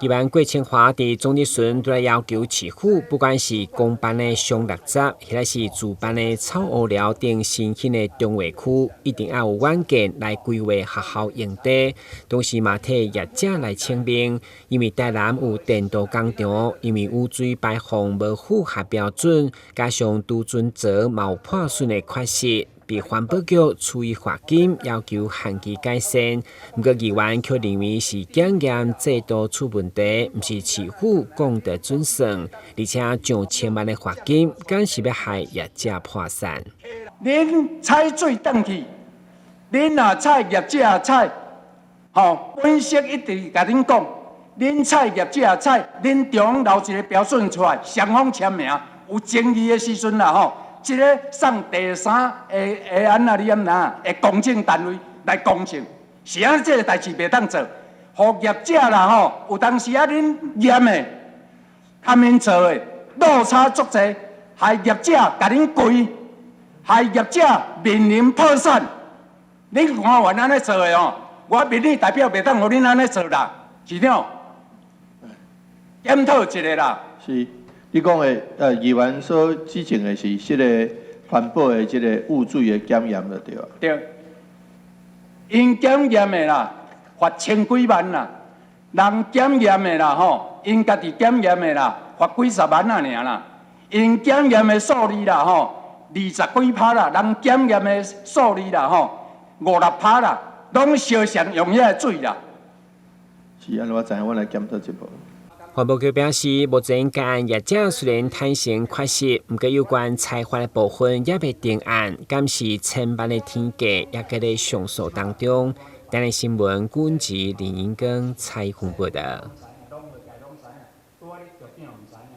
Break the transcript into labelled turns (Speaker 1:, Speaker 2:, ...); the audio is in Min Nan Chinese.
Speaker 1: 議員郭清華佇總質詢都來要求市府，不管是公辦的雙垃圾，抑或是自辦的草烏寮等新興的重劃區，一定愛有軟件來規劃學校用地，同時嘛替業者來請命，因為台南有電鍍工廠，因為污水排放無符合標準，加上儲存槽嘛有破損的缺失，被環保局處以罰金，要求限期改善。毋過議員卻認為是檢驗制度出問題，毋是市府講得準算，而且上千萬的罰金，敢是欲害業者破產。
Speaker 2: 恁採水轉去，恁若採業者採，吼，本席一直共恁講，恁採業者採，恁中央留一個標準出來，雙方簽名，有爭議的時陣啦，吼。這个送第三的按怎你按怎的公證單位來公證，是按這个代誌袂當做，予業者啦吼，有當時啊恁驗的，較免做的落差足濟，害業者共恁跪，害業者面臨破產。恁官員按呢做的吼，我民意代表袂當予恁按呢做啦，市長，檢討一下啦。
Speaker 3: 是。你講的議員所指證的是這个環保的這个污水的檢驗就對啊。
Speaker 2: 對，𪜶檢驗的啦，罰千幾萬啦；人檢驗的啦，吼，𪜶家己檢驗的啦，罰幾十萬仔爾啦。𪜶檢驗的數字啦，吼，二十幾趴啦；人檢驗的數字啦，吼，五六趴啦，攏相像用遐个水啦。
Speaker 3: 是按呢，我知影，我來檢討一步。
Speaker 1: 環保局表示，目前該案業者雖然坦承缺失，毋過有關裁罰的部分猶未定案，敢是千萬的天價，猶閣咧上訴當中。台南新聞，阮子林英根採訪報道。